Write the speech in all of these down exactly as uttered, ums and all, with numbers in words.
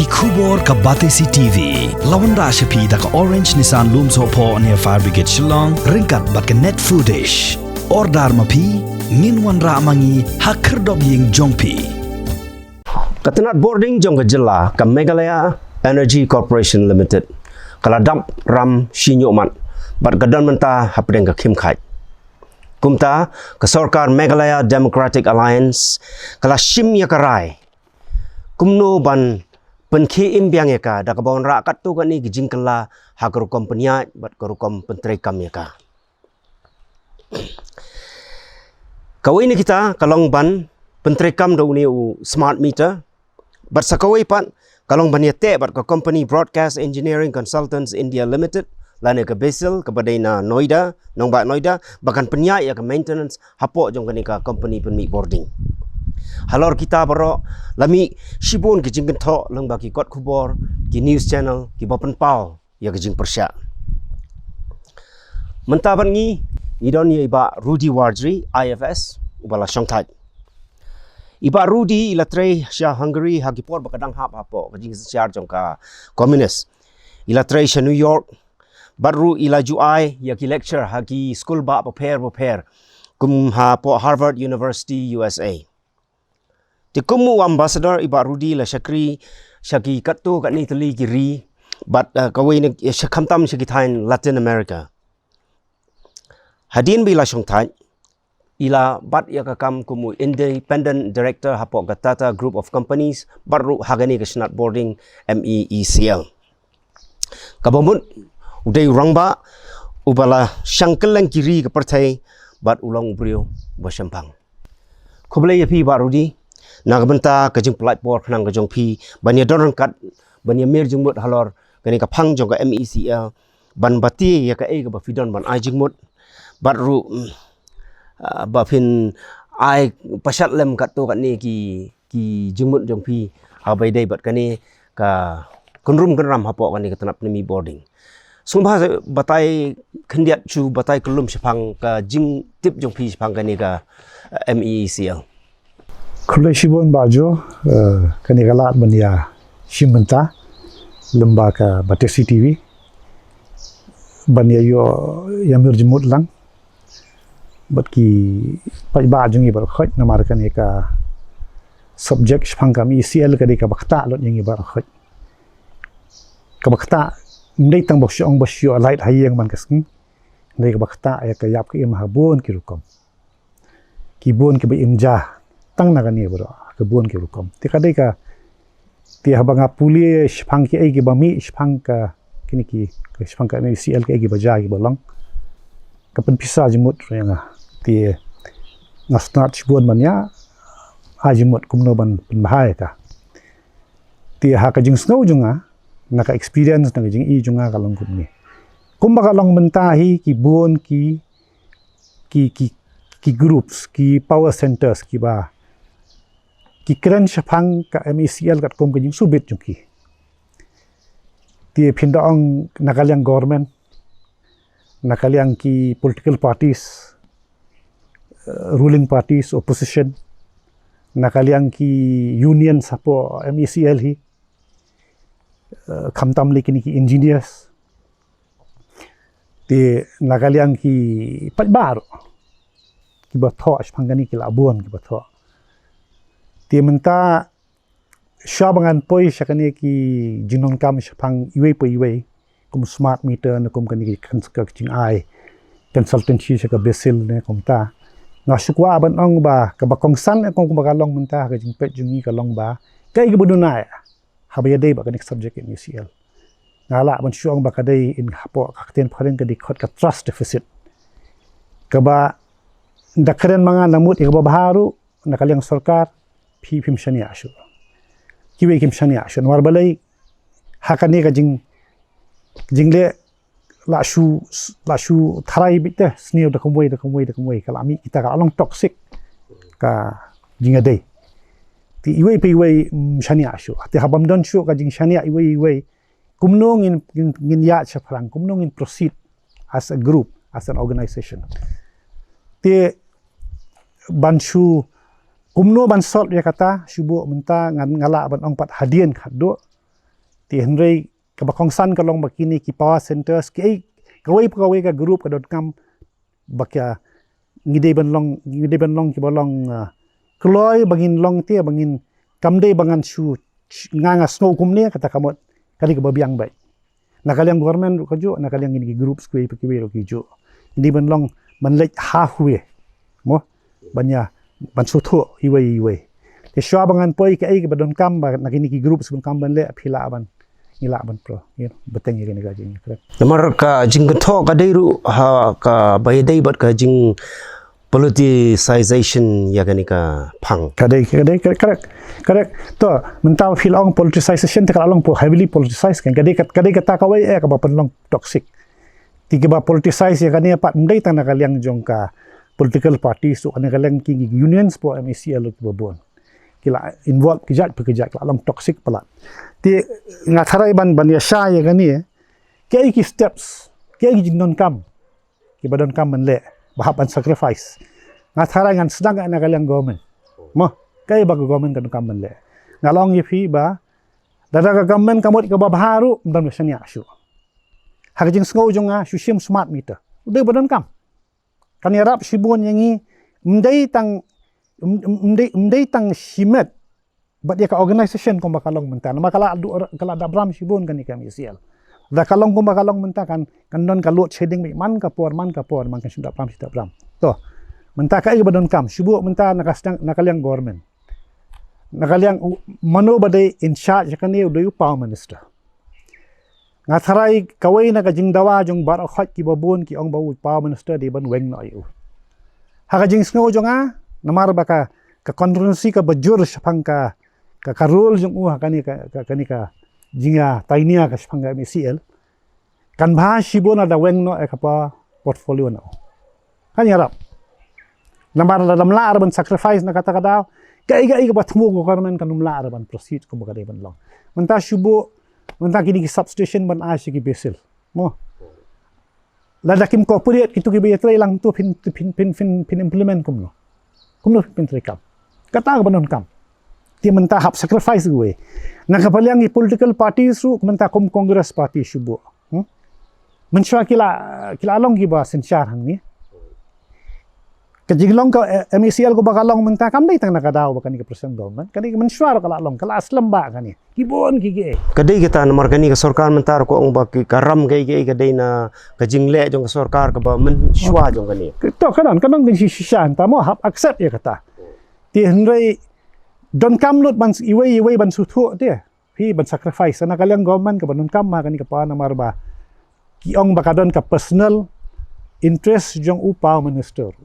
Khubor ka Batesi T V. La wanrah sha phi da ka Orange Nissan Lumsohphoh near Fire Brigade Shillong, ryngkat bad ka Net Foodish. Order ma phi, ngin wanrah ma ngi ha khyrdop ïing jong phi. Ka tnat bording jong ka jylla, ka Meghalaya Energy Corporation Limited, ka la dap ram shi ñiuhmat bad ka don mynta hapdeng ka khim khait. Kumta, ka sorkar Meghalaya Democratic Alliance ka la shim ïa ka rai kumno ban pynkhie im biang ïa ka da kaba wanrah katto katne ki jingkylla ha ka rukom pynïaid bad ka rukom pyntreikam ïa ka. Kawei na kita ka long ban pyntreikam da une u smart meter, bad sa kawei pat ka long ban ïateh bad ka company Broadcast Engineering Consultants India Limited lane ka BESIL kaba dei na Noida, nongbah Noida, ba kan pynïaid ïa ka maintenance hapoh jong kane ka company pynmih bording. Halor kita baroh la mih shibun ki jingkynthoh lyngba ki kot khubor, ki news channel kiba pynpaw ïa ka jingpyrshah. Mynta bad ngi, ngi don ïa i Bah Rudy Warjri, I F S, uba la shongthait. I Bah Rudy i la trei sha Hungary ha ki por ba ka dang hap hapoh ka jingsynshar jong ka komunis. I la trei sha New York, bad ruh i la ju ai ïa ki lecture ha ki skul bah bapher bapher, kum hapoh Harvard University, U S A. Te kum u ambassador, i Bah Rudy la shakri sha ki katto katne tylli ki ri, bad, eh, kawei na, eh, sha khamtam sha ki thaiñ Latin America. Hadien ba i la shongthait, i la bat ïa ka kam kum u Independent Director hapoh ka Tata Group of Companies, bad ruh ha kane ka shnat bording M E E C L. Kaba mut u dei u rangbah uba la shang kylleng ki ri ka pyrthei, bad u long u briew uba shemphang. Khublei ïa phi Bah Rudy na ka bynta ka jingpynlait por khnang ka jong phi ban ïadon ryngkat, ban ïamir jingmut halor kane ka phang jong ka M E E C L, ban batai ïa kaei kaba phi don ban ai jingmut, bad ruh, mm, ah, ba phin ai pashat lem katto katne ki, ki jingmut jong phi haba ïadei bad kane ka kynrum kynram hapoh kane ka tnat pynmih bording. Sngewbha batai khyndiat shuh, batai kyllum shaphang ka jingtip jong phi shaphang kane ka, eh, M E E C L. Khublei shibun Bah Jo, eh, kane ka lad ban ïa shim bynta lyngba ka Batesi T V, ban ïa ïoh ïamir jingmut lang bad ki paidbah jong ngi baroh khoit, namar kane ka subject shaphang ka M E E C L ka dei kaba ktah lut ïa ngi baroh khoit. Kaba ktah, ym dei tang ba shu ong ba shu ïoh light ha ïing man ka sngi, ym dei kaba ktah ïa ka ïap ka im ha bun ki rukom. Ki bun kiba im ja tang na kane baroh, ha ka bun ki rukom. Te ka dei ka, te haba nga pule shaphang kiei kiba mih shaphang ka, kine ki, ka shaphang ka M E E C L, kiei kiba ja kiba long, ka pynpisa jingmut ruh ïa nga. Te nga sngewtynnat shibun ban ïa ai jingmut kumno ban pynbha ïa ka. Te ha ka jingsngew jong nga, na ka experience, na ka jingïohi jong nga, ka long kumne. Kumba ka long mynta hi, ki bun ki, ki, ki, ki groups, ki power centers kiba ki kren shaphang ka M E E C L katkum ka jingsngewbit jong ki. Te phin da ong na ka liang government, na ka liang ki political parties, eh, ruling parties, opposition, na ka liang ki union hapoh M E E C L hi, eh, khamtam lei kine ki engineers. Te na ka liang ki paidbah ruh kiba thoh shaphang kane, ki la bun kiba thoh. Te mynta shuwa ba ngan poi sha kane ki jingdonkam shaphang iwei pa iwei, kum smart meter ne kum kane ki cons-, ka jingai consultancy sha ka BESIL ne kumta, nga shu kwah ban ong ba kaba kongsan, eh, kum kaba ka long mynta ha ka jingpeit jong ngi ka long ba kaei kaba duna ïa haba ïadei bad kane ka subject M E E C L. Nga lah ban shu ong ba ka dei, in hapoh ka ktien phareng ka dei khot ka trust deficit. Kaba da kren ma nga na mut ïa kaba bha ruh, na ka liang sorkar phi phim shaniah shuh, kiwei kim shaniah shuh. Namar balei, ha kane ka jing, jingleh la shu, la shu tharai beit te sniew da kumwei, da kumwei, da kumwei, ka la mih kita, ka la long toxic ka jingïadei. Te iwei pa iwei, mm, shaniah shuh. Te haba ym don shuh ka jingshaniah iwei iwei, kumno ngin, ngin, ngin ïaid shaphrang, kumno ngin proceed as a group, as an organization. Te ban shu, kumno ban solve ïa kata, shu buh mynta, ngan, nga lah ban ong pat hadien khatduh, Te hynrei kaba kongsan ka long ba kine ki power centers ki ei, kawei pa kawei ka group ka donkam ba ka ngi dei ban long, ngi dei ban long kiba long, ah, kloi ba ngin long te ba ngin, kam dei ba ngan shu, nga nga sngew kumne kata ka mut ka dei kaba biang bha. Na ka liang government ruh ka juh, na ka liang kine ki groups kiwei pa kiwei ruh ki juh. Ngi dei ban long, ban leit halfway, mo, ban ïa, ban sngewthuh iwei iwei. Te shuwa ba ngan poi, kaei kaba donkam ba na kine ki groups ba donkam ban leh, phi lah ban, ngi lah ban pro, you know, bteng ïa kane ka jing, correct? Namar ka jingkynthoh ka dei ruh ha kaba ïadei bad ka jing politicization ïa kane ka phang. Ka dei, ka dei, correct, correct. To, mynta phi la ong politicization, te ka la long po-, heavily politicized kan. Ka dei kat-, ka dei kata kawei, eh, kaba pynlong toxic. Te kiba politicize ïa kane pat ym dei tang na ka liang jong ka political party, so na ka liang ki unions po M E C L kiba bun. Ki la involve ki jait pa ki jait, ki la long toxic palat. Te nga tharai ban, ban ïa shai ïa kane, kaei ki steps, kaei ki jingdonkam kiba donkam ban leh, ba hap ban sacrifice. Nga tharai ngan sdang na ka liang government. Mo, kaei ba ka government ka donkam ban leh. Nga la ong ïa phi ba lada ka government ka mut kaba bha ruh, ym don ba shaniah shuh. Ha ka jingsngew jong nga, shu shim smart meter, u dei ba donkam. Kan ïarap shibun ïa ngi, ym dei tang, ym, ym, ym dei, ym dei tang shimet bad ïa ka organization kumba ka long mynta. Namar ka la du-, ka la dap ram shibun kane ka M E C L. Da ka long kumba ka long mynta kan, kan don ka load shedding beit man ka por, man ka por, man kan shu dap ram, shu dap ram. To, mynta kaei ba donkam, shu buh mynta na ka sdang, na ka liang government. Na ka liang u-, mano ba dei in charge kane, u dei u power minister. Nga tharai kawei na ka jingdawa jong baroh khoit kiba bun ki ong ba u power minister dei ban weng noh ïa u. Ha ka jingsngew jong nga, namar ba ka, ka controversy kaba jur shaphang ka, ka, ka role jong u ha kane ka, ka, kane ka jingïatainia ka shaphang ka M E C L. Kan bha shibun lada weng noh ïa ka pa portfolio na u. Kan ïarap. Namar lada ym lah ruh ban sacrifice na kata ka daw, kaei kaei kaba thmu ka government kan ym lah ruh ban proceed kumba ka dei ban long. Mynta shu buh, mynta kine ki substation ban ai sha ki BSEL. Mo. Lada kim cooperate kito kiba ïatrei lang to phin, phin, phin, phin, phin implement kumno. Kumno phin treikam. Kata kaba donkam. Te mynta hap sacrifice kawei. Na ka paliang ki political parties ruh mynta kum Congress party shu buh. Hmm? Mynshuwa ki la, ki la long kiba synshar hangne. Ka jinglong ka, eh, M E C L kaba ka long mynta kam dei tang na ka daw ba kane ka present government. Kane ka mynshuwa ruh ka la long, ka la slem bha kane. Ki bun ki, ki. Ka dei kata namar kane ka sorkar mynta ruh ka ong ba ki, ka ram kaei kaei ka dei na ka jingleh jong ka sorkar kaba mynshuwa jong kane. To ka don, ka don ka shi-, shisha, mynta mo hap accept ïa kata. Te hynrei donkam lut ban s-, iwei iwei ban sngewthuh te. Phi ban sacrifice na ka liang government kaba donkam ha kane ka por namar ba ki ong ba ka don ka personal interest jong u power minister.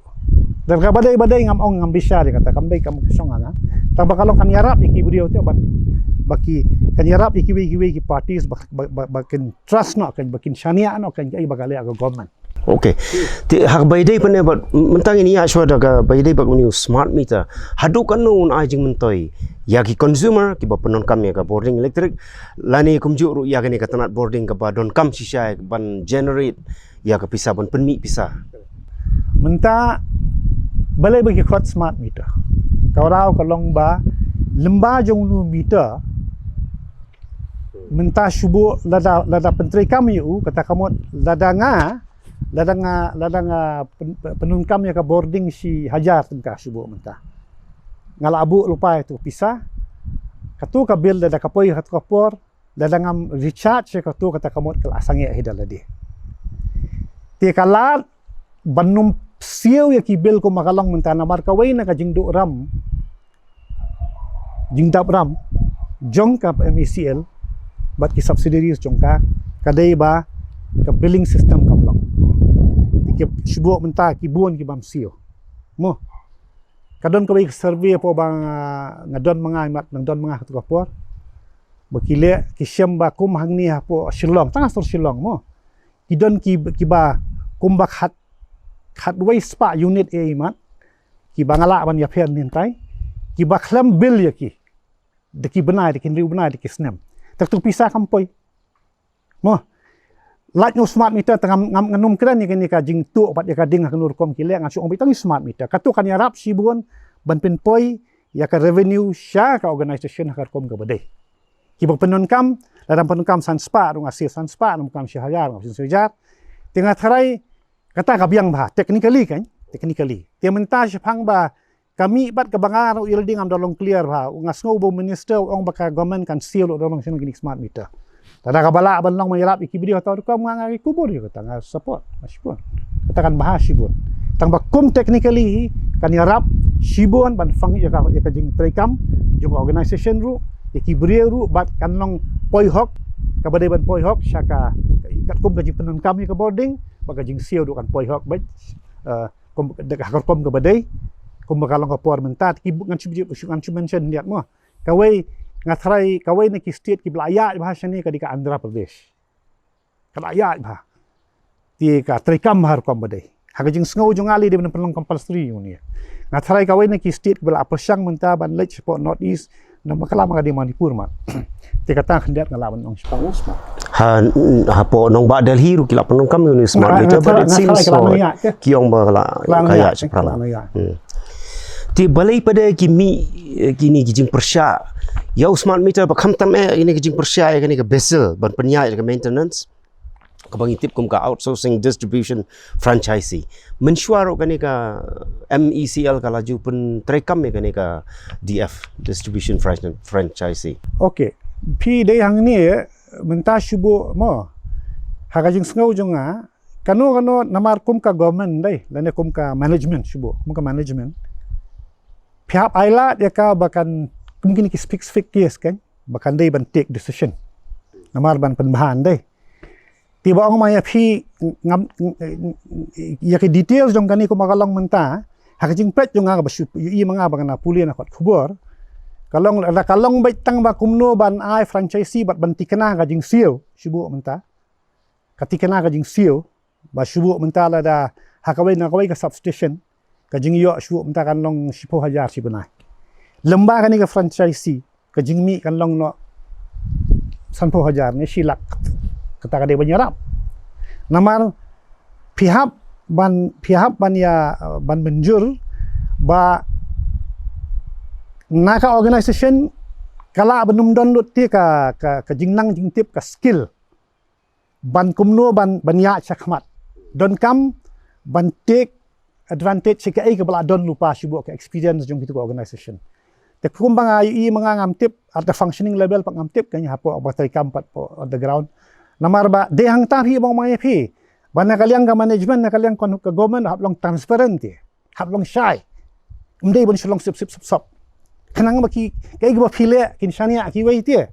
Lada kaba dei ba dei ngam ong, ngam bishar ïa kata, kam dei kam ka shong ha nga. Tang ba ka long kan ïarap ïa ki briew te ban, ba ki kan ïarap ïa kiwei kiwei ki parties ba, ba, ba, ba kin trust noh kan, ba kin shaniah noh kan ïa ba ka leh ka government. Okay. Te ha kaba ïadei pat ne bad mynta ngin ïa shuwa da kaba ïadei bad une u smart meter. Haduh katno un ai jingmyntoi ïa ki consumer kiba pyndonkam ïa ka bording electric, lane kumjuh ruh ïa kane ka tnat bording kaba donkam shisha ban generate ïa ka pisa, ban pynmih pisa. Mynta balei ba ki khot smart meter? Ka uraw ka long ba lyngba jong une u meter mynta shu buh lada, lada pyntreikam ïa u, kata ka mut lada nga, lada nga, lada nga pyn-, pyn-, pyndonkam ïa ka bording shi hajar tyngka shu buh mynta. Nga la buh lypa ïa tu pisa. Katu ka bill lada ka poi ha katu ka por, lada ngam recharge ïa katu, kata ka mut ka la sangeh hi da lade. Te ka lad ban ym siew ïa ki bill kumba ka long mynta namar kawei na ka jingduh ram, jingdap ram jong ka M E C L bad ki subsidiaries jong ka, ka dei ba ka billing system kam long. Te ki shu buh mynta ki bun ki bym siew. Mo. Ka don kawei ka survey hapoh ba nga, nga don ma nga, imat nang don ma nga ha katu ka por. Ba ki leh, ki shem ba kum hangne hapoh Shillong, tang ha sor Shillong mo. Ki don ki, kiba kumba khat, khatwei spah unit, eh, imat. Kiba nga lah ban ïapher mynta. Kiba khlem bill ïa ki. Da ki bnai, da ki hynriew bnai, da ki snem. Te katu pisa kam poi. Mo. Lait noh u smart meter te ngam, ngam, ngan ym kren ïa kane ka jingtuh bad ïa ka ding ha kano rukom ki leh, ngan shu ong beit tang ïa u smart meter. Katu kan ïarap shibun ban pynpoi ïa ka revenue sha ka organization ha ka rukom kaba dei. Kiba pyndonkam, lada pyndonkam san spah ruh nga siew san spah, ruh kam shi hajar, nga siew shi hajar. Te nga tharai kata ka biang bha, technically kan, technically. Te mynta shaphang ba ka mih bad kaba nga ruh ïa lade ngam da long clear bha. Nga sngew ba u minister u ong ba ka government kan siew lut da long shen kine ki smart meter. Lada kaba lah ban long ban ïarap ïa ki briew hato rukom nga, nga ïa kubur ïa kata, nga support, nga shibun. Kata kan bha shibun. Tang ba kum technically hi kan ïarap shibun ban fang ïa ka, ïa ka jingtreikam jong ka organisation ruh, ïa ki briew ruh, bad kan long poi hok, kaba dei ban poi hok sha ka, katkum ka jingpyndonkam ïa ka bording, bad ka jingsiew ruh kan poi hok bad, eh, kum, da ka rukom kaba dei, kumba ka long ka por mynta, ki ngan shu, ngan shu mention ïa mo. Kawei, nga tharai kawei na ki state kiba la ïaid bha shane ka dei ka Andhra Pradesh. Ka la ïaid bha. Te ka treikam bha rukom ba dei. Ha ka jingsngew jong nga lei dei ban pynlong compulsory ïa une. Nga tharai kawei na ki state kiba la pyrshang mynta ban leit shapoh North East, namar ka la ma ka dei Manipur ma. Te kata khyndiat nga lah ban ong shaphang u smart. Ha, hapoh nongbah Delhi ruh ki la pyndonkam ïa une smart meter, but it seems ki ong ba ka la ïaid shaphrang. Hmm. Te balei pat de ki mih, eh, kine ki jingpyrshah ïa u smart meter, ba khamtam eh kine ki jingpyrshah ïa kane ka BSEL ban pynïaid ïa ka maintenance, kaba ngi tip kum ka outsourcing distribution franchisee. Mynshuwa ruh kane ka MeECL ka la ju pyntreikam ïa kane ka DF, distribution franchi-, franchisee. Okay. Phi dei hangne mynta shu buh mo. Ha ka jingsngew jong nga, kano kano namar kum ka government dei, lane kum ka management shu buh, kum ka management. Phi hap ailad ïa ka ba kan, kum kine ki specific case kan, ba kan dei ban take decision. Namar ban pynbha dei. Te ba ong ma ïa phi ngam, ïa ki details jong kane kumba ka long mynta, ha ka jingpeit jong nga kaba shu ïohi ma nga ba nga na pule na kot khubor. Ka long, lada ka long beit tang ba kumno ban ai franchisee bad ban tikna ka jingsiew, shu buh mynta. Ka tikna ka jingsiew, ba shu buh mynta lada ha kawei na kawei ka substation, ka jingïoh shu buh mynta kan long shiphew hajar shi bnai. Lem ba kane ka franchisee, ka jingmih kan long noh sanphew hajar ne shi lak. Kata ka dei ban ïarap. Namar phi hap ban, phi hap ban ïa, ban mynjur ba na ka organisation ka lah ban ym don lut te ka, ka, ka jingnang jingtip, ka skill ban kumno ban, ban ïaid shakhmat. Donkam ban take advantage sha kaei kaba la don lypa shu buh, ka experience jong kitu ka organisation. Te kumba nga ïohi ma nga ngam tip, at the functioning level pat ngam tip, kan hapoh ba treikam pat hapoh on the ground. Namar ba dei hangta phi, ba ong ma ïa phi, ba na ka liang ka management, na ka liang ka government hap long transparent te. Hap long shai. Ym dei ban shu long sip sip sop sop. Khnang ba ki, kaei kaba phi leh kin shaniah kiwei te.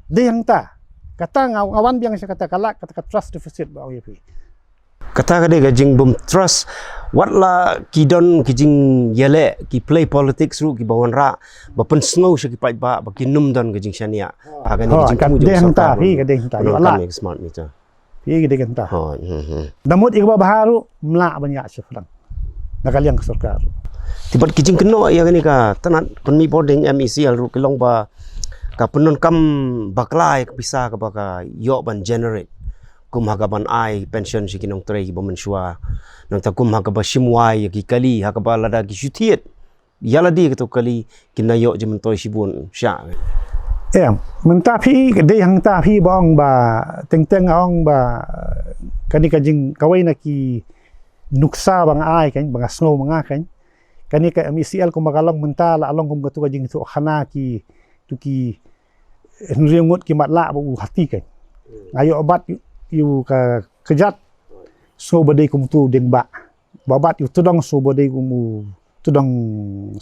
Dei hangta. Kata nga, nga wan biang sha kata ka lad, kata ka trust deficit ba ong ïa phi. Kata ka dei ka jingbym trust. Wat la ki don ki jingïaleh, ki play politics ruh kiba wanrah, ba pynsngew sha ki paidbah ba kin ym don ka jingshaniah ha kane ka jingthmu jong sorkar, phi, ka dei hangta, pyndonkam ïa ka smart meter. Phi, ka dei hangta. Da mut ïa kaba bha ruh ym lah ban ïaid shaphrang na ka liang ka sorkar. Te bad ki jingkynnoh ïa kane ka tnat pynmih bording MeECL ruh ki long ba ka pyndonkam bakla ïa ka pisa kaba ka ïoh ban generate, kum ha kaban ai pension sha ki nongtrei kiba mynshuwa, nangta kum ha kaba shim wai ïa ki kali, ha kaba lada ki shu thied ïa lade kato ka kali, kin da ïoh jingmyntoi shibun shah. Em, mynta phi, ka dei hangta phi ba ong ba, teng teng ong ba kane ka jing, kawei na ki nuksa ba nga ai kan, ba nga sngew ma nga kan, kane ka MeECL kumba ka long mynta la long kum kato ka jingthoh khana ki, tu ki hynriew ngut ki matlah bad u hati kan. Nga ïoh bat ïa u ka kjat, sngew ba dei kum utu u dieng bah. Ba bat ïa u tdong, sngew ba dei kum u tdong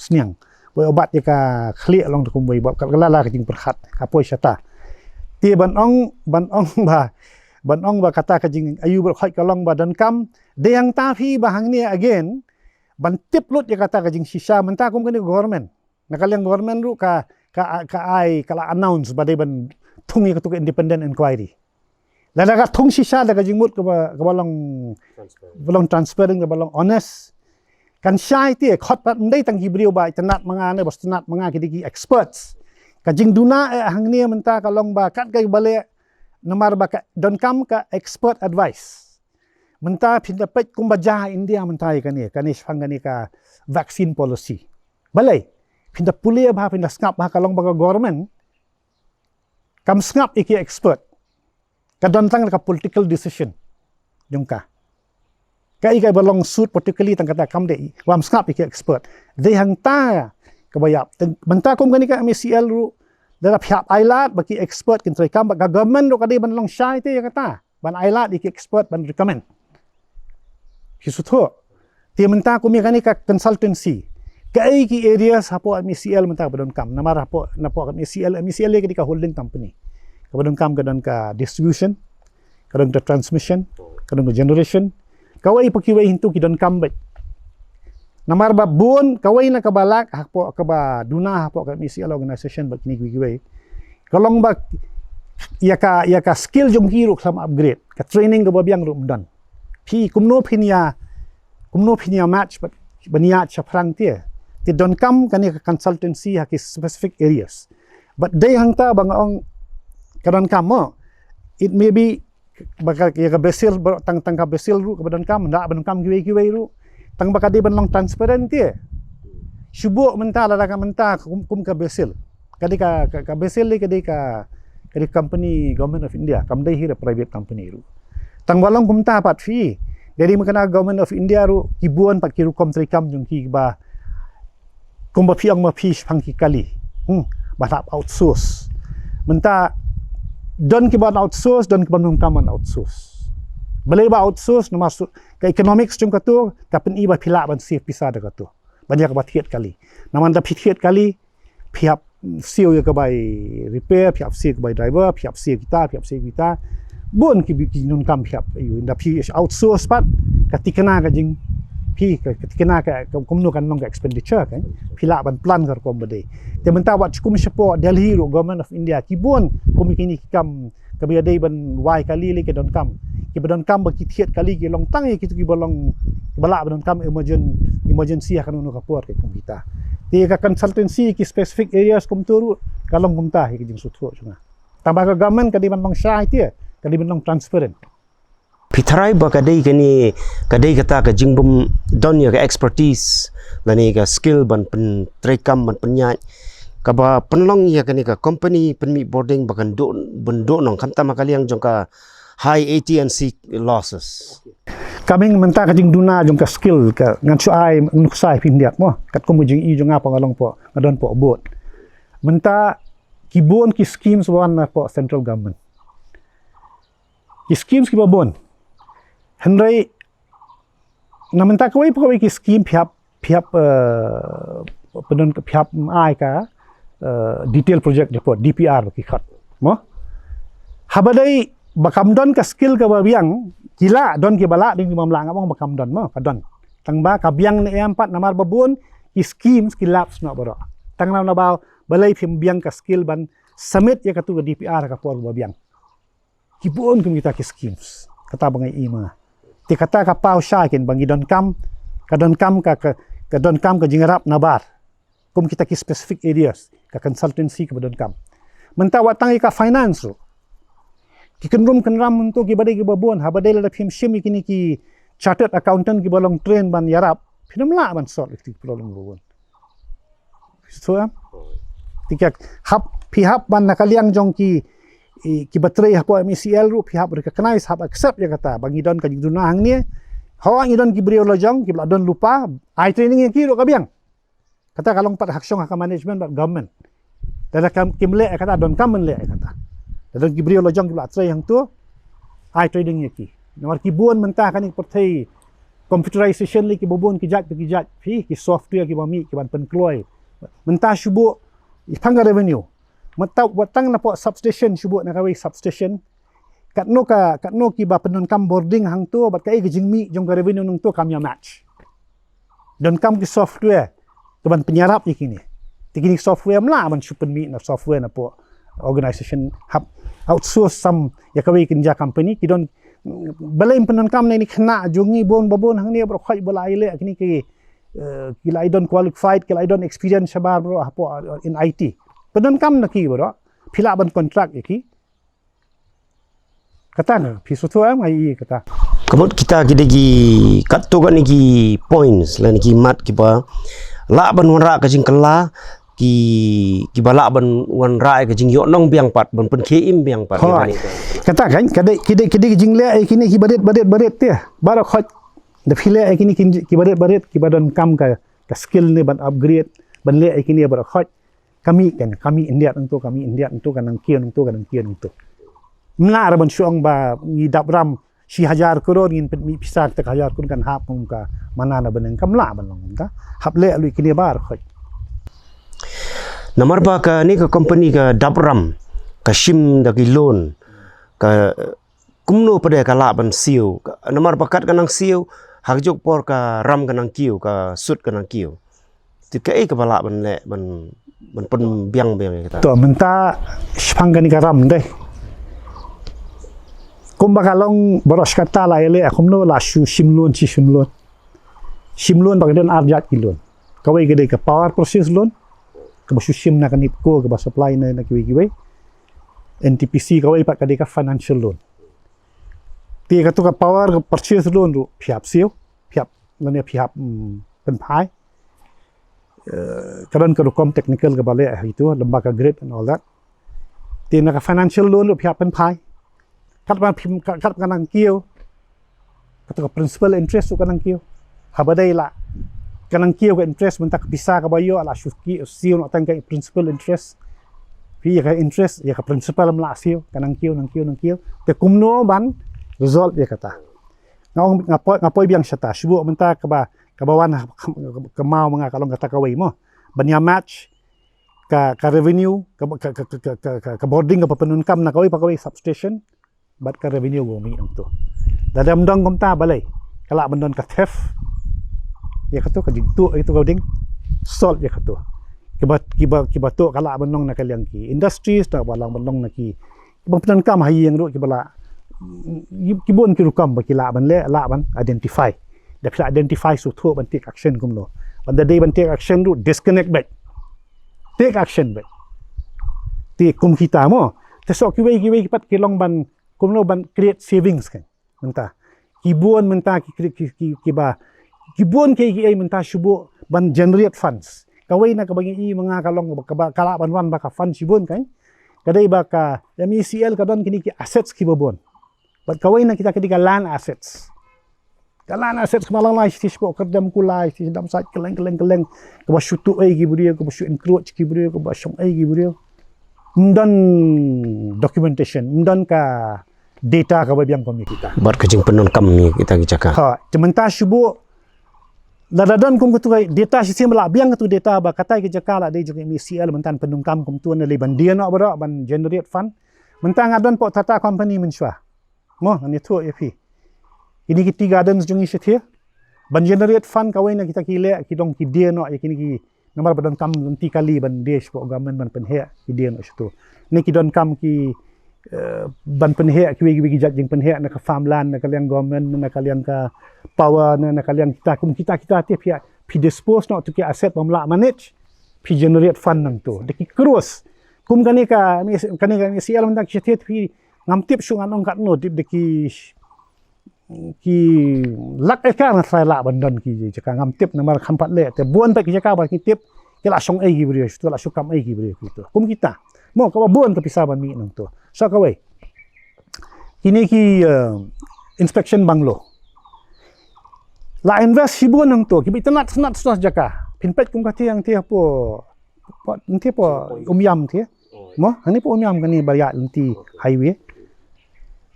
sniang. Ba ïoh bat ïa ka khlieh, long da kumwei, ba ka la la ka jingpyrkhat ka poi shata. Te ban ong, ban ong ba, ban ong ba kata ka jing, ayu bad khot ka long ba donkam, dei hangta phi ba hangne again ban tip lut ïa kata ka jingshisha mynta kum kane ka government. Na ka liang government ruh ka, ka, ka ai, ka la announce ba dei ban thung ïa katu ka independent inquiry. Lada ka thung shisha da ka jingmut kaba, kaba long, kaba long transparent, kaba long honest, kan shai te, khot pat ym dei tang ki briew ba itynnad ma nga ne ba sngewtynnad ma nga, ki dei ki experts. Ka jingduna eh hangne mynta ka long ba kat kaba leh, namar ba ka donkam ka expert advice. Mynta phin da peit kumba jia India mynta ïa kane, kane shaphang kane ka vaccine policy. Balei? Phin da pule bha, phin da sngap bha, ka long ba ka government Kam sngap ïa ki expert. Ka don tang ka political decision jong ka. Ka i ka ba long suit particularly tang kata kam dei, wam sngap ïa ki expert. Dei hangta kaba ïap. Mynta kum kane ka M A C L ruh, da la phi hap ailad ba ki expert kin treikam, ba ka government ruh ka dei ban long shai te ïa kata, ban ailad ïa ki expert ban recommend. Phi sngewthuh? Te mynta kum ïa kane ka consultancy, kaei ki areas hapoh M A C L mynta ba donkam? Namar hapoh, napoh M A C L, M A C L ka dei ka holding company. Kaba donkam ka don ka distribution, ka don ka transmission, ka don ka generation. Kawei pa kiwei hyntu ki donkam beit. Namar ba bun kawei na kaba lak hapoh, kaba duna hapoh ka M A C L organization bad kine kiwei kiwei, ka long ba ïa ka, ïa ka skill jong ki ruh khlem upgrade, ka training kaba biang ruh ym don. Phi kumno phin ïa, kumno phin ïa match bad, ban ïa shaphrang te? Te donkam kane ka consultancy ha ki specific areas. But dei hangta ba nga ong ka donkam mo. It may be ba ka, ïa ka Basel, ba tang, tang ka Basel ruh kaba donkam, nda ba donkam kiwei kiwei ruh. Tang ba ka dei ban long transparent te. Shu buh mynta, lada ka mynta kum, kum ka Basel. Ka dei ka, ka, ka Basel dei ka dei ka, ka dei company Government of India, kam dei hi da private company ruh. Tang ba long kumta pat phi, dei dei mynta Government of India ruh ki bun pat ki rukom treikam jong ki ba, kumba phi ong ma phi shaphang ki kali. Hmm, ba hap outsource. Mynta don ki ban outsource, don ki ban ym kam ban outsource. Balei ba outsource? Namar ka economics jong katu ka pyni ba phi lah ban save pisa da katu ban ïa kaba thied kali. Namar da phi thied kali, phi hap siew ïa ka bai repair, phi hap siew ka bai driver, phi hap siew kita, phi hap siew kita. Bun ki, ki donkam phi hap, ïa, da phi outsource pat, ka tikna ka jing, phi ka, ka tikna ka, ka kumno kan long ka expenditure kan. Phi lah ban plan ka rukom ba dei. Te mynta wat kum shapoh Delhi ruh, Government of India ki bun kum kine ki kam, kaba ïadei ban wai kali lei ki donkam. Kiba donkam ba ki thied kali ki long tang ïa kitu kiba long, kiba lah ba donkam emergen-, emergency ha kano kano ka por ki kum kita. Te ka consultancy ki specific areas kumtu ruh ka long kumta hi ka jingsngewthuh jong nga. Tang ba ka government ka dei ban long shai te, ka dei ban long transparent. Phi tharai ba ka dei kane, ka dei kata ka jingbym don ïa ka expertise lane ka skill ban pyntreikam, ban pynïaid, kaba pynlong ïa kane ka company pynmih bording ba kan duh, ban duh nong, khamtam ha ka liang jong ka high A T and C losses. Ka mih mynta ka jingduna jong ka skill, ka ngan shu ai nuksa ïa phi khyndiat mo, katkum ka jingïohi jong nga pat nga long pat, nga don pat board. Mynta ki bun ki schemes ba wan na pat central government. Ki schemes kiba bun. Hynrei na mynta kawei pa kawei ki scheme phi hap, phi hap, eh, pyndonkam, phi hap ai ka, eh, detail project report, D P R ba ki khot. Mo? Haba dei ba kam don ka skill kaba biang, ki lah don kiba lah, don kiba ym lah, nga ong ba kam don mo, ka don. Tang ba ka biang ne em pat namar ba bun ki schemes ki lapse noh baroh. Tang namar ba balei phim biang ka skill ban submit ïa katu ka D P R ha ka por ba biang. Ki bun kum kita ki schemes. Kata ba nga ïohi ma nga. Te kata ka paw shai kein ba ngi donkam, ka donkam ka, ka, ka donkam ka jingïarap nabar kum kita ki specific areas, ka consultancy kaba donkam. Mynta wat tang ïa ka finance ruh, ki kynrum kynram mynta kiba dei kiba bun, haba dei lada phim shim ïa kine ki chartered accountant kiba long train ban ïarap, phin ym lah ban solve ïa ki problem ba bun. Phi sngewthuh em? Te ki hap, phi hap ban na ka liang jong ki, i, kiba trei hapoh M A C L ruh, phi hap recognize, hap accept ïa kata ba ngi don ka jingduna hangne. Hawa ngi don ki briew la jong kiba la don lypa, ai training ïa ki ruh ka biang. Kata ka long pat ha ka shong ha ka management bad government. Lada kam, kim leh ïa kata, donkam ban leh ïa kata. Lada don ki briew la jong kiba la trei hangtu, ai training ïa ki. Namar ki bun mynta kane ka pyrthei computerization lei, kiba bun ki jait pa ki jait, phi, ki software kiba mih, kiban pynkloi. Mynta shu buh ïa tang ka revenue. Mynta wat tang na pok substation, shu buh na kawei substation. Katno ka, katno kiba pyndonkam bording hangtu, bad kaei ka jingmih jong ka revenue nangtu kam ïa match. Donkam ki software kaban pynïarap ïa kine. Te kine ki software ym lah ban shu pynmih na software na pok organization, hap outsource sam ïa kawei kynja company, ki don, balei ym pyndonkam na kine ki khynnah jong ngi bun ba bun hangne baroh khoit ba la ïaleh kine ki, eh, ki la i don qualified, ki la i don experience shabar baroh hapoh, eh, in I T. Pyndonkam na ki baroh, phi lah ban contract ïa ki. Kata na, phi sngewthuh em, ai kata. Ka mut kita ki dei ki katto katne ki points lane ki mat kiba lah ban wanrah ka jingkylla, ki, kiba lah ban wanrah ïa ka jingïohnong biang pat, ban pynkhie im biang pat. Hooid. Kata kan, ka dei, ka dei, ka dei ka jingleh ïa kine kiba rit, ba rit, ba rit te. Baroh khoit. Da phi leh ïa kine ki, kiba rit, ba rit, kiba donkam ka, ka skill ne ban upgrade, ban leh ïa kine baroh khoit. Ka mih kan, ka mih hyndiat nangto, ka mih hyndiat nangto, ka nang kiew nangto, ka nang kiew nangto. Mla ra ban shu ong ba ngi dap ram shi hajar klur, ngin pynmih pisa kata ka hajar klur kan hap kum ka mana na bneng, kam lah ban long kumta. Hap leh luid kine baroh khoit. Namar ba kane ka company ka dap ram, ka shim da ki loan, ka kumno pat de ka lah ban siew, ka, namar ba kat ka nang siew, ha kajuh ka por ka ram ka nang kiew, ka sut ka nang kiew. Te kaei kaba lah ban leh, ban, ban pynbiang biang ïa kata. To mynta shaphang kane ka ram dei. Kumba ka long baroh shi katta la ïaleh, kumno la shu shim loan, shi shim loan. Shim loan ba ka don ar jait ki loan. Kawei ka dei ka power purchase loan, kaba shu shim na ka NEEPCO, kaba supply na, na kiwei kiwei. N T P C, kawei pat ka dei ka financial loan. Te kato ka power purchase loan ruh phi hap siew, phi hap, lane phi hap, mm, pynphai. Eh, ka don ka rukom technical kaba leh ha itu, lem bad ka grid and all that. Te na ka financial loan ruh phi hap pynphai. Katba phi, ka-, katba ka nang kiew, kato ka principal interest ruh ka nang kiew. Haba dei la ka nang kiew ka interest, mynta ka pisa kaba ïoh la shu ki, siew noh tang ka principal interest. Phi ïa ka interest, ïa ka principal ym lah siew, ka nang kiew, nang kiew, nang kiew. Te kumno ban resolve ïa kata. Nga ong, nga poi, nga poi biang shata, shu buh mynta kaba, kaba wan ha, ka, ka, ka maw ma nga ka long kata kawei mo. Ban ïa match ka, ka revenue, ka, ka bording kaba pyndonkam na kawei pa kawei substation bad ka revenue ba mih nangto. Lada ym don kumta balei ka lah ban don ka theft. Ïa kato ka jingtuh, ïa kato ka ding. Solve ïa kato. Kiba, kiba, kiba tuh ka lah ban long na ka liang ki industries, na ba lah ban long na ki, kiba pyndonkam ha ïing ruh kiba lah, ki, ki bun ki rukom ba ki lah ban leh, lah ban identify. Da phi lah identify, shu thuh ban take action kumno. Ban da dei ban take action ruh, disconnect beit. Take action beit. Te kum kita mo. Te shu kiwei kiwei pat ki long ban, kumno ban create savings kan. Mynta. Ki bun mynta ki, ki, ki, ki, kiba, ki bun kiei kiei mynta shu buh ban generate funds. Kawei na kaba ngi i ma nga ka long kaba, kaba ka lah ban wan ba ka fund shibun kan. Ka dei ba ka M E C L ka don kine ki assets kiba bun. Bad kawei na kita ka dei ka land assets. Ka land assets kaba long lai shi, shi pok kerdem kulai, shi dam sait kylleng, kylleng, kylleng. Kaba shu tuh ei ki briew, kaba shu encroach ki briew, kaba shong ei ki briew. Ym don documentation, ym don ka data kaba biang kum ïa kita. Bad ka jingpyndonkam ïa kita ki jaka. Ha, te mynta shu buh, lada don kum katu ka data shisien ba lah biang katu data ba katai ka jaka lah dei jong M E C L, mynta pyndonkam kumtu, ne lei ban die noh baroh ban generate fund. Mynta nga don pok Tata Company mynshuwa. Mo, ngan ïathuh ïa phi. Kine ki tea gardens jong ngi shatei. Ban generate fund kawei na kita ki leh, ki dang ki die noh ïa kine ki, namar ba donkam lynti kali ban die shapoh government ban pynheh, ki die noh shato. Ne ki donkam ki, eh, ban pynheh, kiwei kiwei ki jait jingpynheh na ka farmland, na ka liang government, na ka liang ka power, na, na ka liang kita, kum kita, kita te phi, phi dispose noh tu ki asset bym lah manage, phi generate fund nangto. Da ki crores. Kum kane ka, kane ka M E C L mynta ki shatei phi, ngam tip shuh ngan ong katno, tip da ki, ki lak ekar nga tharai lah ban don ki jaka, ngam tip namar kham pat leh, te bun pat ki jaka ba ngi tip ki lah shong ei ki briew, tu lah shu kam ei ki briew kitu. Kum kita. Mo kaba bun ka pisa ban mih nangto. Sa kawei. Kine ki, eh, inspection bungalow. Lah invest shibun nangto, kiba itynnat tynnat shuh jaka. Phin peit kum kata ïa ngi te hapoh, hapoh, ngi te hapoh Umiam te. Mo, hangne hapoh Umiam kane ba ïaid lynti highway.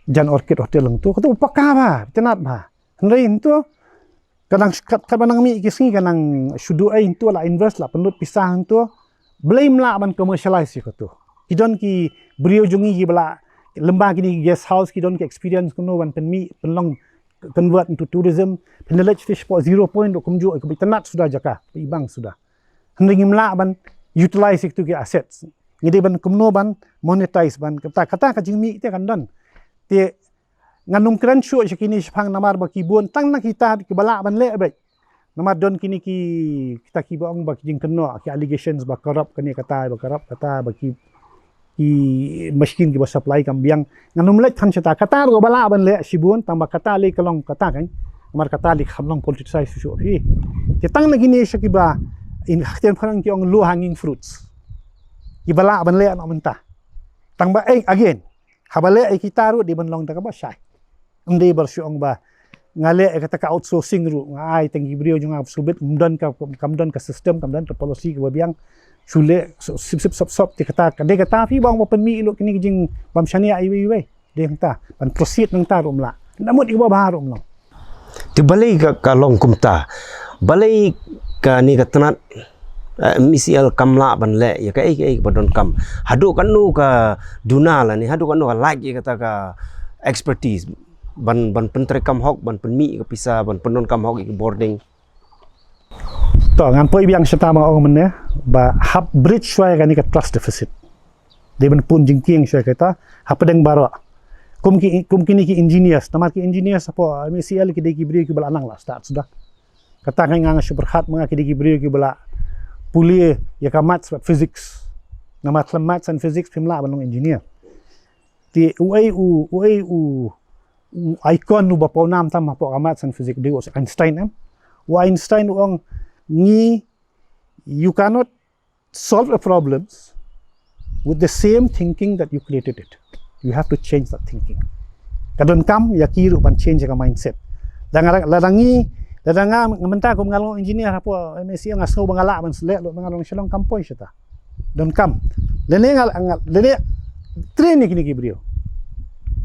Jan Orchid Hotel hangto, kato paka bha, itynnat bha. Hynrei hangto, ka nang kat, katba nang mih ki sngi ka nang shu duh ei hangto, lah invest, lah pynlut pisa hangto. Balei ym lah ban commercialize ïa kato. Ki don ki briew jong ngi kiba lah, lem bad kine ki guest house ki don ki experience kumno ban pynmih, pynlong, convert into tourism. Phin da leit shatei shapoh Zero Point ruh kumjuh, kaba itynnat suda jaka, ba ibang suda. Hynrei ngim lah ban utilize ïa kitu ki assets. Ngi dei ban kumno ban monetize ban kata, kata ka jingmih te kan don. Te ngan ym kren shuh sha kine shaphang namar ba ki bun tang na kita kiba lah ban leh beit. Namar don kine ki, kita kiba ong ba ki jingkynnoh, ki allegations ba corrupt kane kata, ba corrupt kata, ba ki ki machine kiba supply kam biang. Ngan ym leit than shata, kata ruh ba lah ban leh shibun, tang ba kata lei ka long kata kan. Namar kata lei kham long politicize shuh shuh phi. Te tang na kine sha kiba, In ha ktien phareng ki ong low hanging fruits. Kiba lah ban leh noh mynta. Tang ba, eh, again, haba leh ïa kita ruh dei ban long da kaba shai. Ym dei ba shu ong ba nga leh ïa kata ka outsourcing ruh, nga ai tang ki briew jong nga shu bit, kam don ka, kam don ka system, kam don ka policy kaba biang. Shu leh sip sip sop sop, te kata ka dei kata phi ba ong ba pynmih lut kine ki jingbym shaniah iwei iwei. Dei hangta ban proceed nangta ruh ym lah. Namut ïa kaba bha ruh ym long. Te balei ka, ka long kumta? Balei kane ka tnat, eh, M E C L kam lah ban leh ïa kaei kaei ba donkam? Haduh katno ka duna lane haduh katno ka lait ïa kata ka expertise ban, ban pyntreikam hok, ban pynmih ïa ka pisa, ban pyndonkam hok ïa ka bording? To, ngan poi biang shata ba nga ong mynne, ba hap bridge shuwa ïa kane ka trust deficit. Dei ban pun jingkieng shuwa ïa kata hapdeng baroh. Kum ki, kum kine ki engineers, namar ki engineers hapoh M E C L ki dei ki briew kiba la nang la stad suda. Kata ka nga nga shu pyrkhat ma nga, ki dei ki briew kiba la pule ïa ka maths bad physics. Namar khlem maths and physics phim lah ban long engineer. Te uei u, uei u, u icon uba pawnam tam hapoh ka maths and physics, dei u Einstein, em? U Einstein u ong, ngi, you cannot solve a problems with the same thinking that you created it. You have to change that thinking. Ka donkam ïa ki ruh ban change ka mindset. Lada nga, lada ngi, lada nga, nga mynta kum nga long engineer hapoh M E C L, nga sngew ba nga lah ban leh lut ba nga long Shillong, kam poi shata. Donkam. Lane nga, nga, lane train ïa kine ki briew.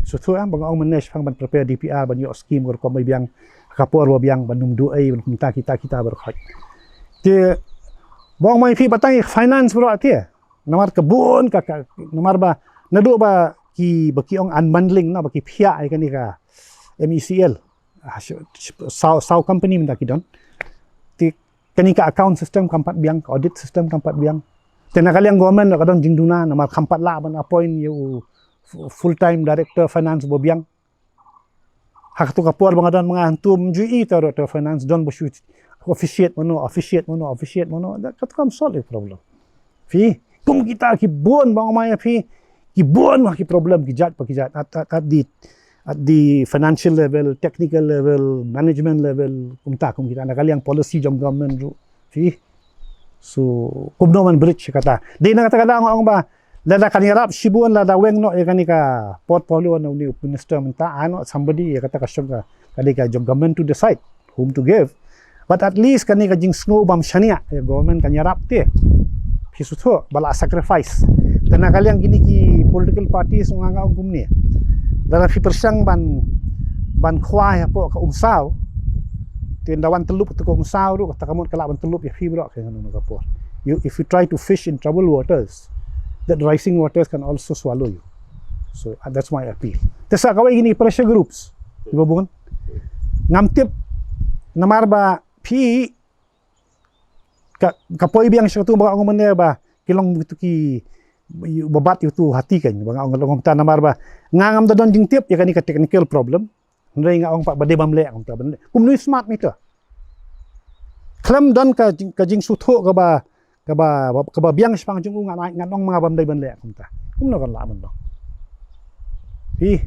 Shu tu, ah, ba nga ong mynne shaphang ban prepare D P R, ban ïoh scheme ka rukom ba biang, ka por ba biang, ban ym duh ei, ban kumta kita kita baroh. Te ba ong ma ïa phi ba tang ïa finance baroh te. Namar ka bun ka, ka, namar ba naduh ba ki, ba ki ong unbundling, na ba ki phiah ïa kane ka M E C L. Ah, sh-, sh-, saw, saw company mynta ki don. Te kane ka account system kam pat biang, ka audit system kam pat biang. Te na ka liang government ka don jingduna, namar kam pat lah ban appoint ïa u f-, full time director finance ba biang. Ha katu ka por ba nga don ma nga hangtu, ym ju i ta ruh ta finance don ba shu officiate mano, officiate mano, officiate mano. Da katu kam solve ïa problem. Phi, kum kita ki bun ba nga ong ma ïa phi, ki bun ma ki problem, ki jait pa ki jait, at, at, at the, at the financial level, technical level, management level, kumta kum kita, na ka liang policy jong government ruh. Phi, so kumno ban bridge kata. Dei na kata ka daw nga ong ba lada kan ïarap shibun, lada weng noh ïa kane ka portfolio na une u minister mynta, ai noh somebody ïa kata ka shong ka, ka dei ka jong government to decide whom to give. But at least kane ka jingsngew bym shaniah ïa government kan ïarap te. Phi sngewthuh ba la sacrifice. Te na ka liang kine ki political parties nga nga ong kumne. Lada phi pyrshang ban, ban khwai hapoh ka umsaw, te ynda wan tyllup tu ka umsaw ruh, kata ka mut ka lah ban tyllup ïa phi baroh. Ka, ka por. You, if you try to fish in troubled waters, that rising waters can also swallow you. So, uh, that's my appeal. Te sa kawei kine pressure groups, iba bun. Ngam tip, namar ba phi ka, ka poi biang sha katu ba nga ong mynne ba ki long kitu ki, ba bat ïa utu hati kan, ba nga ong long kumta namar ba nga ngam da don jingtip ïa kane ka technical problem. Hynrei nga ong pat ba dei bym leh kumta ban leh. Kumno smart meter? Khlem don ka jing, ka jingsngewthuh kaba, kaba, kaba biang shaphang jong u, ngan, ngan ong ma nga bym dei ban leh kumta. Kumno kan lah ban long? Hi.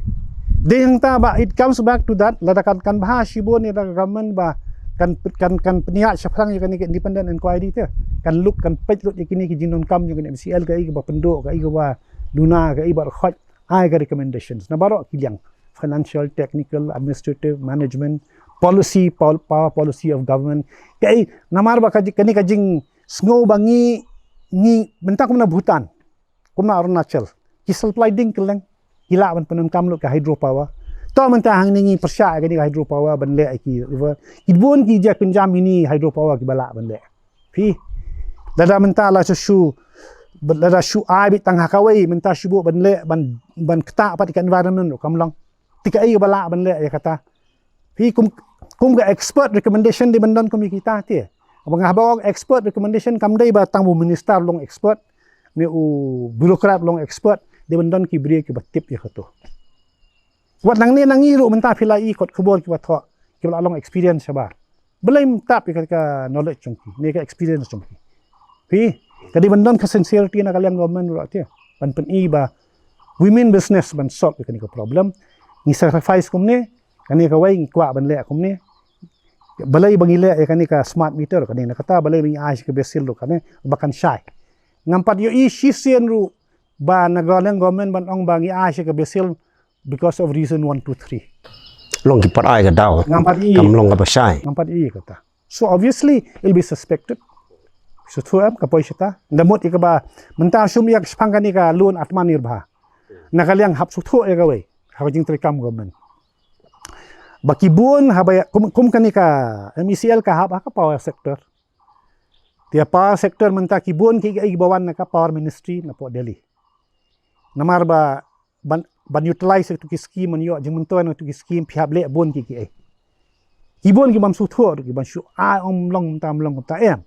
Dei hangta ba it comes back to that, lada kan, kan bha shibun ïa ka government ba kan, kan, kan pynïaid shaphrang ïa kane ka independent inquiry te. Kan look, kan peit lut ïa kine ki jingdonkam jong kane M C L, kaei kaba pynduh, kaei kaba duna, kaei ba rkhot, ai ka recommendations na baroh ki liang, financial, technical, administrative, management, policy, pol-, power policy of government. Kaei, namar ba ka ji-, kane ka jingsngew ba ngi, ngi mynta kumno Bhutan, kumno Arunachal, ki supply ding kylleng, ki lah ban pyndonkam lut ka hydropower. To mynta hangne ngi pyrshah ïa kane ka hydropower ban leh ïa ki river. Ki bun ki jia kynjam mini hydropower kiba lah ban leh. Phi, lada mynta la shu, shu, lada shu ai beit tang ha kawei, mynta shu buh ban leh, ban, ban ktah pat ïa ka environment ruh kam long. Te kaei ba lah ban leh ïa kata? Phi, kum, kum ka expert recommendation dei ban don kum ïa kita te. Haba nga, haba ong expert recommendation kam dei ba tang u minister long expert, ne u bureaucrat long expert, dei ban don ki briew kiba tip ïa katu. Wat nangne na ngi ruh mynta phi la i kot khubor kiba thoh, kiba la long experience shabar. Balei ym tap ïa ka, ka knowledge jong ki, ne ka experience jong ki? Phi, ka dei ban don ka sincerity na ka liang government ruh te. Ban pyni ba we mean business ban solve ïa kane ka problem. Ngi sacrifice kumne, kane kawei ngi kwah ban leh kumne. Balei ba ngi leh ïa kane ka smart meter kane, na kata balei ba ngi ai sha ka BSEL ruh kane ba kan shai. Ngam pat ïohi shisien ruh ba na ka liang government ban ong ba ngi ai sha ka BSEL because of reason one two three. Long ki pat ai ka daw. Ngam pat ïohi. Kam long kaba shai. Ngam pat ïohi kata. So obviously it'll be suspected. Shu thuh em ka poi shata. Da mut ïa kaba mynta shum ïa ka shipang kane ka loan Atmanirbhar. Na ka liang hap shu thuh ïa kawei ha ka jingtrei kam government. Ba ki bun haba kum, kum kane ka MeECL ka hap ha ka power sector. Te power sector mynta ki bun ki, ki ba wan na ka power ministry na pok Delhi. Namar ba ban, ban utilize ïa tu ki scheme, ban ïoh jingmyntoi na tu ki scheme, phi hap leh bun ki, ki ei. Ki bun ki bym shu thuh ruh, ki bym shu ai, ym long mynta, ym long mynta em.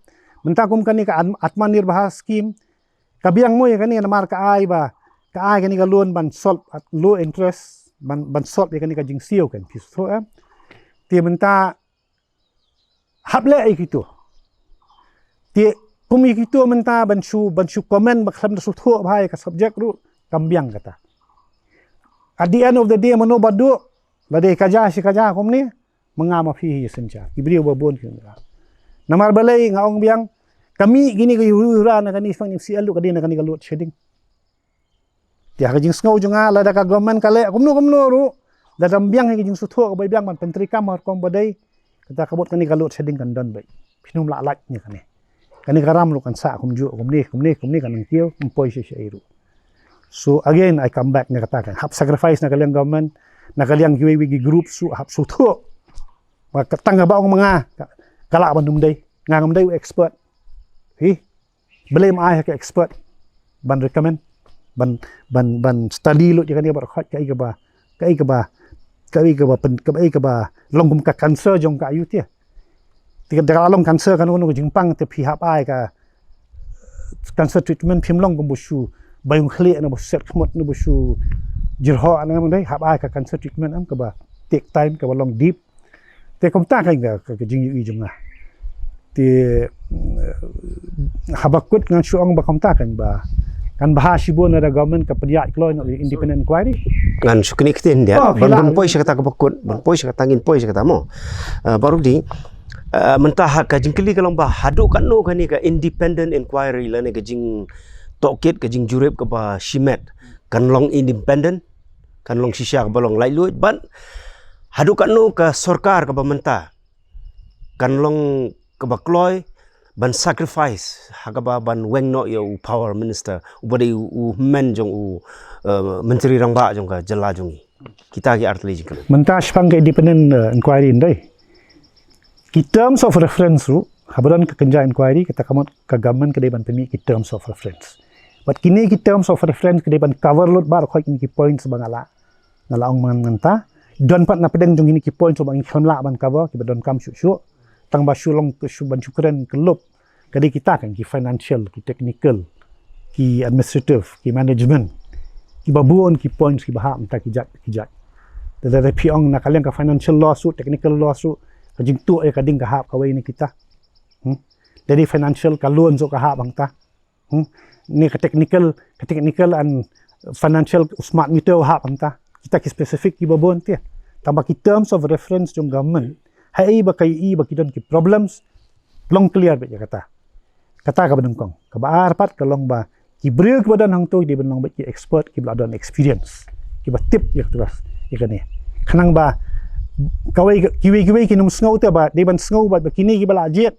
Mynta kum kane ka Atma, Atmanirbhar scheme, ka biang mo ïa kane namar ka ai ba, ka ai kane ka loan ban solve at low interest, ban, ban solve ïa kane ka jingsiew kan, phi shu thuh em. Te mynta hap leh ïa kito. Te kum ïa kito mynta ban shu, ban shu comment ba khlem da shu thuh bha ïa ka subject ruh kam biang kata. At the end of the day mano ba duh, lada ka ja shi ka ja kumne, ma nga ma phi hi synshar. Ki briew ba bun ki nga. Namar balei nga ong biang, ka mih kine ki hura hura na kane shipang MeECL ruh ka dei na kane ka load shedding. Te ha ka jingsngew jong nga lada ka government ka leh kumno kumno ruh, lada ym biang ha ka jingsngewthuh kaba biang ban pyntreikam ha rukom ba dei, kata ka mut kane ka load shedding kan don beit. Phin ym lah lait ne kane. Kane ka ram ruh kan sah kumjuh kumne kumne kumne kan nang kiew, ym poi sha sha ei ruh. So again I come back ne kata kan. Hap sacrifice na ka liang government, na ka liang kiwei kiwei ki group shu hap sngewthuh. Ba ka tang kaba ong ma nga ka, ka lah ban ym dei. Nga ngam dei u expert. Hi. Balei ym ai ha ka expert ban recommend, ban, ban, ban study lut ïa kane ba khot kaei kaba, kaei kaba, kaei kaba pyn, kaei kaba long kum ka cancer jong ka ayu te. Te da ka long cancer kano kano ka jingpang te phi hap ai ka cancer treatment, phim long kum ba shu ba ïung khlieh na ba shu set khmut na ba shu jyrhoh na, dei hap ai ka cancer treatment em kaba take time, kaba long deep. Te kumta kan ka, ka, ka jingïohi jong nga. Te mm, haba kut ngan shu ong ba kumta kan ba, kan bha shibun lada government ka pynïaid kloi noh ïa independent inquiry. Ngan shu knieh ktien dia. Oh, ban, ban poi sha kata kaba kut, ban poi sha kata, ngin poi sha kata mo. Uh, Bah Rudi, uh, mynta ha ka jingkylli ka long ba haduh katno kane ka independent inquiry lane ka jingtohkit, ka jingjurip kaba shimet kan long independent, kan long shisha kaba long laitluid, bad haduh katno ka sorkar kaba mynta kan long kaba kloi ban sacrifice ha kaba ban weng noh ïa u power minister uba dei u, u hynmen jong u, uh, Myntri Rangbah jong ka jylla jong ngi. Kita ki artylli jingkylli. Mynta shipang ka independent, uh, inquiry ndai. Ki terms of reference ruh, haba don ka kynja inquiry, kata ka mut ka government ka dei ban pynmih ki terms of reference. Bad kine ki terms of reference ka dei ban cover lut baroh kine ki points ba nga la, nga la ong mynta. Don pat na pdeng jong kine ki points ba ngi khlem lah ban cover, kiba donkam shuh shuh. Tang ba shu long ka shu ban shu kren ka lup. Ka dei kita kan ki financial, ki technical, ki administrative, ki management. Kiba bun ki points kiba hap mynta ki jait, ki jait. Lada phi ong na ka liang ka financial loss ruh, technical loss ruh, ka jingtuh ïa ka ding ka hap kawei na kita. Hmm? Lada financial ka loan ruh ka hap hangta. Hmm? Ne ka technical, ka technical and financial u smart meter hap hangta. Kita ki specific kiba bun te. Tang ba ki terms of reference jong government, haei ba ka ïohi ba ki don ki problems, long clear beit ïa kata. Kata kaba nyngkong. Kaba ar pat ka long ba ki briew kiba don hangto ki dei ban long beit ki expert, kiba la don experience, kiba tip ïa kata, ïa kane. Khnang ba kawei, kiwei kiwei kin ym sngew te ba dei ban sngew ba, ba kine kiba la jied.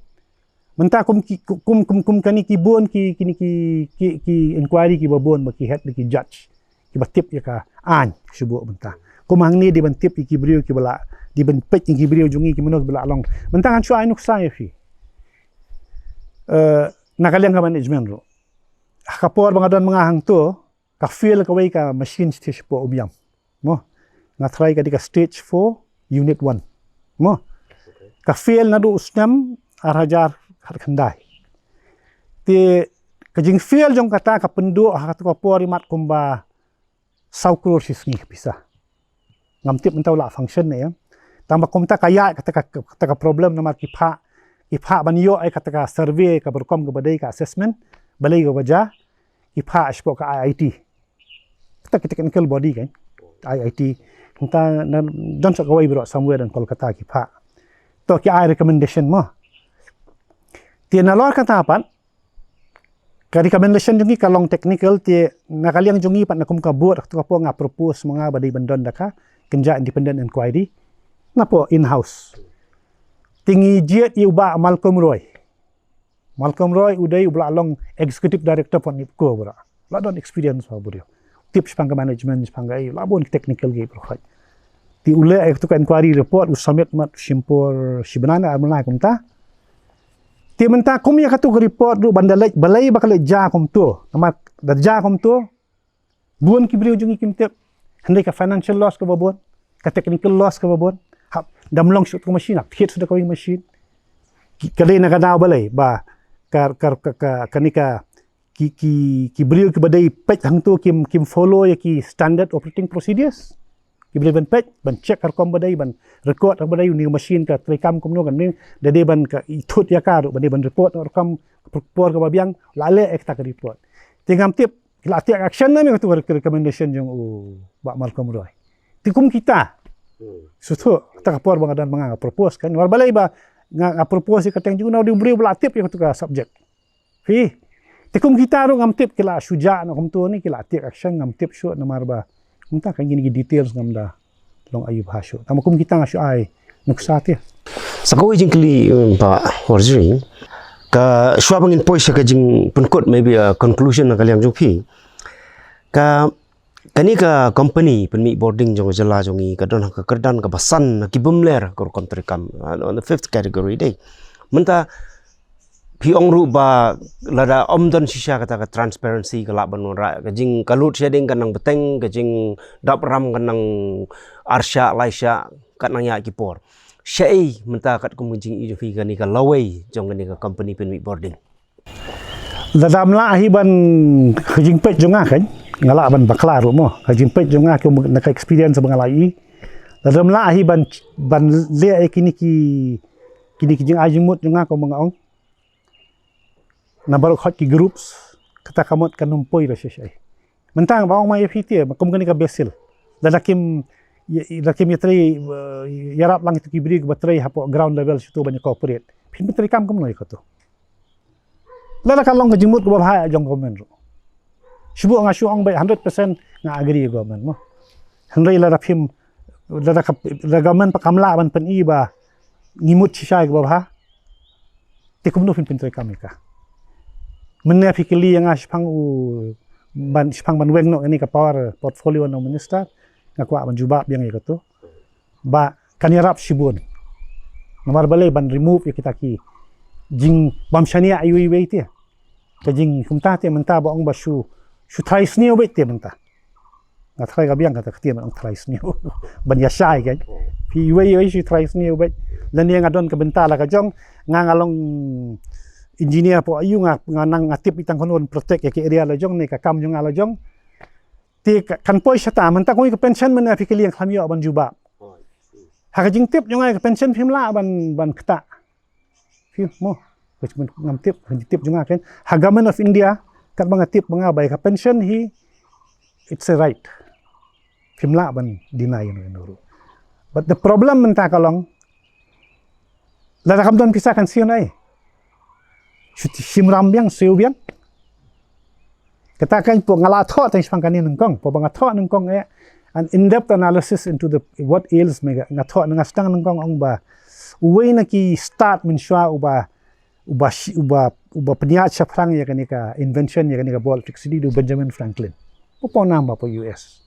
Mynta kum ki, kum, kum, kum kane ki bun ki, kine ki, ki, ki inquiry kiba bun ba ki head ki judge kiba tip ïa ka aiñ shu buh mynta. Kum hangne dei ban tip ïa ki briew kiba la, dei ban peit ïa ki briew jong ngi ki mano kiba la long. Mynta ngan shu ai nuksa ïa phi. Eh, na ka liang ka management ruh. Ha ka por ba nga don ma nga hangto, ka fail kawei ka machine stage four Umiam. Mo. Nga tharai ka dei ka stage four unit one. Mo. Ka fail naduh u snem ar hajar khatkhyndai. Te ka jingfail jong kata ka pynduh ha kato ka por imat kumba saw klur shisngi ka pisa. Ngam tip mynta u la function ne em. Tang ba kumta ka ïaid kata ka, kata ka problem namar ki phah, ki phah ban ïoh ïa kata ka survey kaba rukom kaba dei ka assessment, balei kaba jia, ki phah shapoh ka I I T. Kata ki technical body kan, I I T. Mynta na, don sa kawei baroh somewhere in Kolkata ki phah. To ki ai recommendation mo. Te nalor kata pat, ka recommendation jong ngi ka long technical, te na ka liang jong ngi pat na kum ka board, ha katu ka por nga propose ma nga ba dei ban don da ka kynja independent inquiry napoh in-house. Te ngi jied ïa u Bah Malcolm Roy. Malcolm Roy u dei uba la long executive director pon NEEPCO bra. La don experience bha u briew. Tip shaphang ka management, shaphang ka ei, la bun technical ki bra. Te u leh ïa katu ka inquiry report, u submit mat shim por shi bnai ne ar bnai kumta. Te mynta kum ïa katu ka report ruh ban da leit balei ba ka leit jia kumto. Namar da jia kumto, bun ki briew jong ngi kim tip. Hynrei ka financial loss kaba bun, ka technical loss kaba bun. Hap, da ym long shuh tu ka machine, hap thied shuh da kawei ka machine. Ki, ka dei na ka daw balei ba ka, ka, ka, ka, kane ka, ki, ki, ki briew kiba dei peit hangto kim, kim follow ïa ki standard operating procedures. Ki briew ban peit, ban check ha rukom ba dei, ban record ha rukom ba dei, une u machine ka treikam kumno, kan mih, da dei ban ka ithut ïa ka ruh, ba dei ban report ha rukom por kaba biang, la leh ïa kata ka report. Te ngam tip ki la take action ne em ïa katu ka recommendation jong u Bah Malcolm Roy. Te kum kita, shuh shuh, kata ka por ba nga don ba nga propose kan. Namar balei ba nga, nga propose ïa ka kyrteng jong u, namar u dei u briew ba la tip ïa katu ka subject. Phi, te kum kita ruh ngam tip ki la shu jah noh kumto ne ki la take action, ngam tip shuh namar ba kumta ka ngi ki details ngam da long aïu bha shuh. Tang ba kum kita nga shu ai nuksa te. Sa kawei jingkylli, um, Bah Warjri. Ka shuwa ba ngin poi sha ka jingpynkut, maybe a conclusion na ka liang jong phi. Ka, kane ka company pynmih bording jong ka jylla jong ngi ka don ha ka kyrdan kaba san na ki bym ler ka rukom treikam, uh, on the fifth category dei. Mynta phi ong ruh ba lada ym don shisha kata ka transparency ka lah ban wanrah ka jing, ka load shedding kan nang bteng, ka jingdap ram kan nang arshah laishah, kan nang ïaid ki por. Shaei mynta katkum ka jingïohi jong phi kane ka lawei jong kane ka company pynmih bording? Lada ym lah hi ban, ka jingpeit jong nga kan, nga lah ban bakla ruh mo. Ka jingpeit jong nga kum na ka experience ba nga la ïohi. Lada ym lah hi ban, ban leh ïa kine ki, kine ki jingai jingmut jong nga kum ba nga ong. Na baroh khoit ki groups, kata ka mut kan ym poi ruh shisha. Mynta nga ba ong ma ïa phi te, kum kane ka Basil. Lada kim, ïa, lada kim ïatrei, eh, ïarap lang ïa ki briew kiba trei hapoh ground level shuh tu ban ïa cooperate. Phin pyntreikam kumno ïa katu? Lada ka long ka jingmut kaba bha jong government ruh. Shu ba nga shu ong ba hundred percent nga agree government mo. Hynrei lada phim, lada ka, lada government pat kam lah ban pyni ba ngi mut shisha ïa kaba bha. Te kumno phin pyntreikam ïa ka? Mynne phi kylli ïa nga shaphang u, ban, shaphang ban weng noh ïa kane ka power portfolio na u minister, nga kwah ban jubab biang ïa katu. Ba kan ïarap shibun. Namar balei ban remove ïa kita ki jingbym shaniah iwei iwei te. Ka jing kumta te mynta ba ong ba shu, shu tharai sniew beit te mynta. Nga tharai ka biang kata ka ktien ban ong tharai sniew. Ban ïa shai kan. Phi iwei iwei shu tharai sniew beit. Lane nga don ka bynta la ka jong, nga nga long engineer hapoh aiu, nga, nga nang nga tip ïa tang kumno ban protect ïa ka area la jong ne ka kam jong nga la jong. Te ka, kan poi shata mynta kong ïa ka pension mynne phi kylli, nga khlem ïoh ban jubab. Ha ka jingtip jong nga ïa ka pension phim lah ban, ban ktah. Phi mo, ka jingmut ngam tip, ka jingtip jong nga kan. Ha Government of India, katba nga tip ma nga ba ïa ka pension hi, it's a right. Phim lah ban deny ïa no ïa no ruh. But the problem mynta ka long, lada kam don pisa kan siew na ei? Shu shim ram biang, siew biang. Kata kan pok nga la thoh tang shaphang kane nyngkong, pok ba nga thoh nyngkong eh, an in-depth analysis into the what ails me, nga thoh nga sdang nyngkong ong ba uwei na ki start mynshuwa uba, uba shi-, uba, uba pynïaid shaphrang ïa kane ka invention, ïa kane ka bulb electricity, u Benjamin Franklin. U pawnam ba hapoh U S.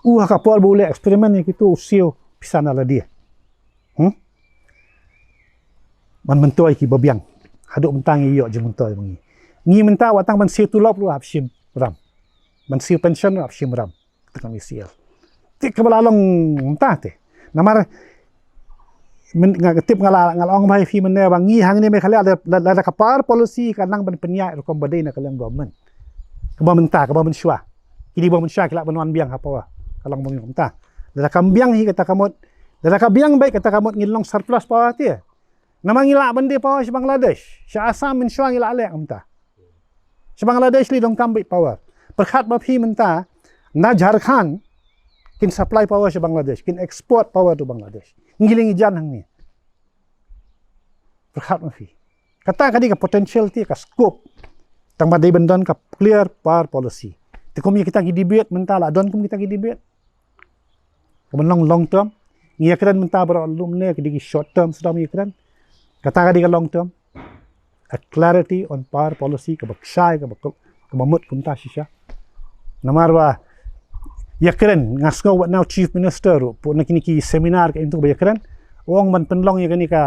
U ha ka por ba u leh experiment ïa kitu u siew pisa na lade. Hmm? Ban myntoi kiba biang. Haduh mynta ngi ïoh jingmyntoi ba ngi. Ngi mynta wat tang ban siew tulop ruh hap shim ram. Ban siew pension ruh hap shim ram. Tang E C L. Te kaba la long mynta te. Namar myn-, nga tip nga la, nga la ong ba ïa phi mynne ba ngi hangne Meghalaya la, la, lada ka power policy ka nang ban pynïaid rukom ba dei na ka liang government. Kaba mynta, kaba mynshuwa. Kine ba mynshuwa ki lah ban wan biang ha power. Ka long ba mynta. Lada kam biang hi kata ka mut. Lada ka biang beit kata ka mut ngin long surplus power te. Namar ngi lah ban die power sha Bangladesh. Sha Assam mynshuwa ngi lah leh kumta. Sha Bangladesh lei donkam beit power. Pyrkhat ba phi mynta na Jharkhand kin supply power sha Bangladesh, kin export power to Bangladesh. Ngi lei ngi jan hangne. Pyrkhat ma phi. Kata ka dei ka potential te ka scope. Tang ba dei ban don ka clear power policy. Te kum ïa kita ki debate mynta la don kum kita ki debate. Ka ban long long term. Ngi ïa kren mynta baroh lum ne ka dei ki short term sdang ïa kren. Kata ka dei ka long term. A clarity on power policy kaba kshai kaba kul kaba mut kumta shisha. Namar ba ïa kren nga sngew wat now chief minister ruh pun na kine ki seminar ka intu ba ïa kren. Ong ban pynlong ïa kane ka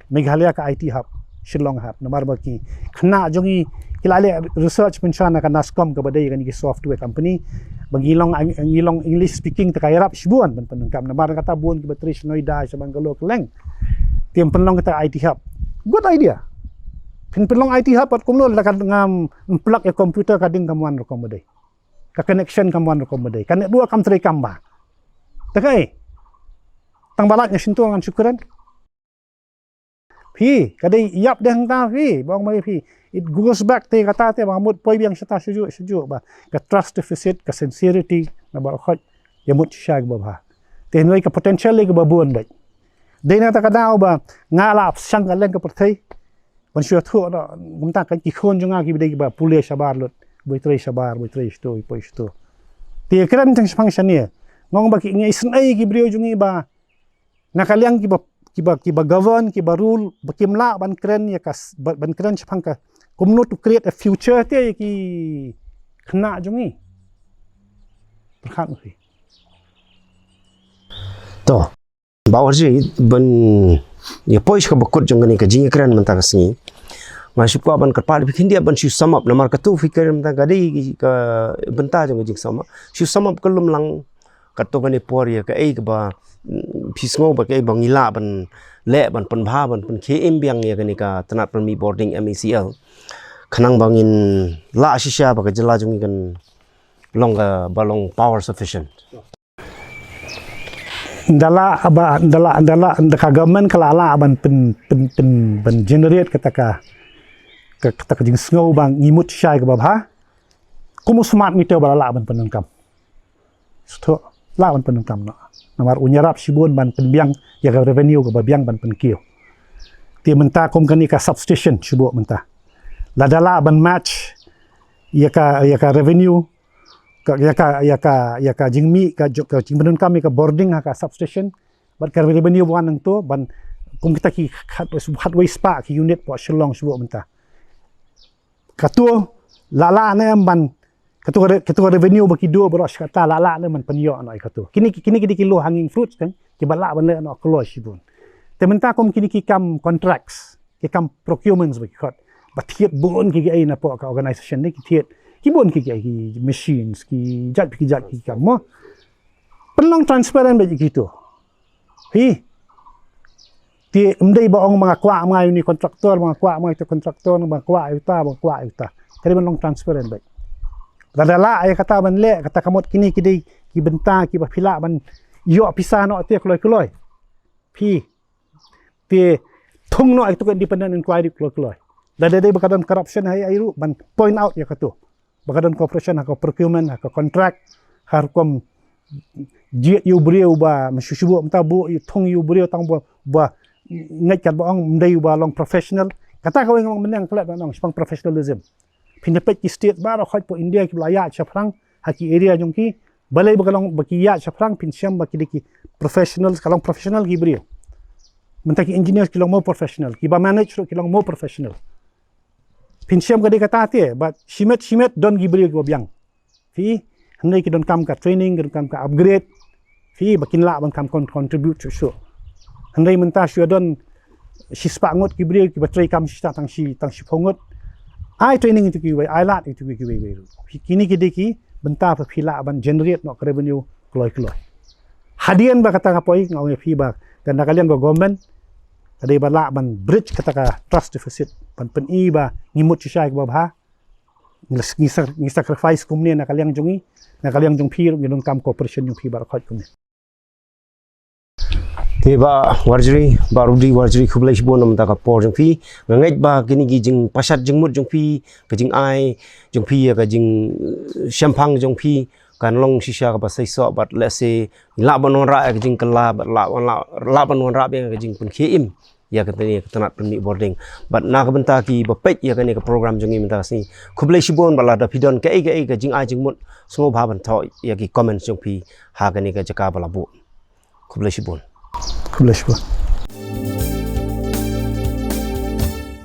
Meghalaya ka I T hub, Shillong hub. Namar ba ki khynnah jong ngi ki la leh research pynshai na ka NASSCOM kaba dei kane ki software company. Ba ngi long ngi long English speaking te ka ïarap shibun ban pyndonkam. Namar kata bun kiba trei sha Noida sha Bangalore kylleng. Te pynlong kita I T hub. Good idea. Phin pynlong I T hub pat kumno la ka ngam plug ïa computer ka ding kam wan rukom ba dei. Ka connection kam wan rukom ba dei. Ka network kam trei kam ba. Te kaei. Tang ba lait na shinto ngan shu kren. Phi, ka dei ïap deh hangta phi, ba ong ba phi. It goes back te kata te ba mut poi biang shata shuju shuju ba. Ka trust deficit, ka sincerity, na baroh khoit. Ïa mut shisha kaba bha. Te hynrei ka potential lei kaba bun bad. Dei na ta ka daw ba nga la shang ka leng ka pyrthei. Ban shu ïathuh na kumta ka ki khun jong nga kiba dei kiba pule shabar lut. Boi trei shabar, boi trei shto, boi shto. Te kren tang shapang shane. Ngong ba ki ngi isnei ki briew jong ngi ba na ka liang kiba kiba kiba govern kiba rule ba kim lah ban kren ïa ka s- ba- ban kren shaphang ka kumno to create a future te ïa ki khynnah jong ngi. Pyrkhat ma phi. To. Ba warji ban ïa poi sha kaba kut jong kane ka jingïakren mynta ka sngi. Nga shu kwah ban kyrpad phi khyndiat ban shu sum up namar katu phi kren mynta ka dei ka bynta jong ka jingsum up. Shu sum up ka lum lang Katto katne por ïa kaei kaba, mm, phi sngew ba kaei ba ngi lah ban leh ban pynbha ban pynkhie im biang ïa kane ka tnat pynmih bording M E C L. Khnang ba ngin lah shisha ba ka jylla jong ngi kan long ka ba long power sufficient. Da lah ba da lah da lah da ka government ka lah lah ban pyn pyn pyn ban generate kata ka ka- kata ka jingsngew ba ngi mut shisha kaba bha. Kum u smart meter ba la lah ban pyndonkam. Sdang lah ban pyndonkam noh. Namar un ïarap shibun ban pynbiang ïa ka revenue kaba biang ban pynkiew. Te mynta kum kane ka substation shuh mynta. Lada lah ban match ïa ka ïa ka revenue ka ïa ka ïa ka ïa ka jingmih ka ju- ka jingpyndonkam ïa ka bording ha ka substation. Bad ka revenue ba wan nangto ban kum kita ki khat- khatwei spah ki unit pok Shillong shuh mynta. Kato la lah ne em ban kato re- kato revenue ba ki duh baroh shi katta la lah ne em ban pynïoh noh ïa kato. Kine ki- kine ki dei ki low hanging fruits kan kiba lah ban leh noh kloi shibun. Te mynta kum kine ki kam contracts ki kam procurements ba ki khot ba thied bun ki ki ai na pok ka organization ne ki thied ki bun ki ki ai ki machines ki jait ki jait ki kam mo. Pynlong transparent ba ki to. Hi. Te ym dei ba ong ba nga kwah ma nga uni contractor, ba nga kwah ma nga uni contractor, ba nga kwah ïa uta, ba nga kwah ïa uta. Ka dei ban long transparent bad. Lada lah ïa kata ban leh, kata ka mut kine ki dei ki bynta kiba phi lah ban ïoh pisa noh te kloi kloi. Phi. Te thung noh ïa tu ka independent inquiry kloi kloi. Lada dei ba ka don corruption ha ïa ruh ban point out ïa kato. Ba ka don corruption ha ka procurement, ha ka contract, ha rukom jied ïa u briew ba mynshuwa mynta ba ïa thung ïa u briew tang ba ba ngeit kat ba ong ym dei ba long professional. Kata kawei nga ong mynne nga klet ba ong shaphang professionalism. Phin da peit ki state baroh khoit pok India kiba la ïaid shaphrang ha ki area jong ki. Balei ba ka long ba ki ïaid shaphrang phin shem ba ki dei ki professional, ka long professional ki briew. Mynta ki engineers ki long more professional, kiba manage ruh ki long more professional. Phin shem ka dei kata te, bad shimet shimet don ki briew kiba biang. Phi, hynrei ki donkam ka training, ki donkam ka upgrade. Phi, ba kin lah ban kam kon- contribute shuh shuh. Hynrei mynta shu don shispah ngut ki briew kiba trei kam shi tang shi tang shiphew ngut. Ai training ïa tu kiwei, ai lad ïa tu kiwei wei. Phi, kine ki dei ki bynta ba phi lah ban generate noh ka revenue kloi kloi. Hadien ba kata nga poi nga ong ïa phi ba ka na ka liang ka government ka dei ba lah ban bridge kata ka trust deficit ban pyni ba ngi mut shisha kaba bha. Ngi la- ngi sa- ngi sacrifice kumne na ka liang jong ngi, na ka liang jong phi ruh ngi donkam cooperation jong phi baroh khoit kumne. Te Bah Warjri, Bah Rudi Warjri, khublei shibun namar ka por jong phi. Nga ngeit ba kine ki jingpashat jingmut jong phi, ka jingai jong phi ïa ka jing- eh, shemphang jong phi kan long shisha kaba seisoh bad lehse lah ban wanrah ïa ka jingkylla bad lah ban- lah- lah ban wanrah ïa ka jingpynkhie im ïa kane ka tnat pynmih bording. Bad na ka bynta kiba peit ïa kane ka program jong ngi mynta ka sngi, khublei shibun. Bad lada phi don kaei kaei ka jingai jingmut, sngewbha ban thoh ïa ki comments jong phi ha kane ka jaka ba la buh. Khublei shibun. Khublei shibun.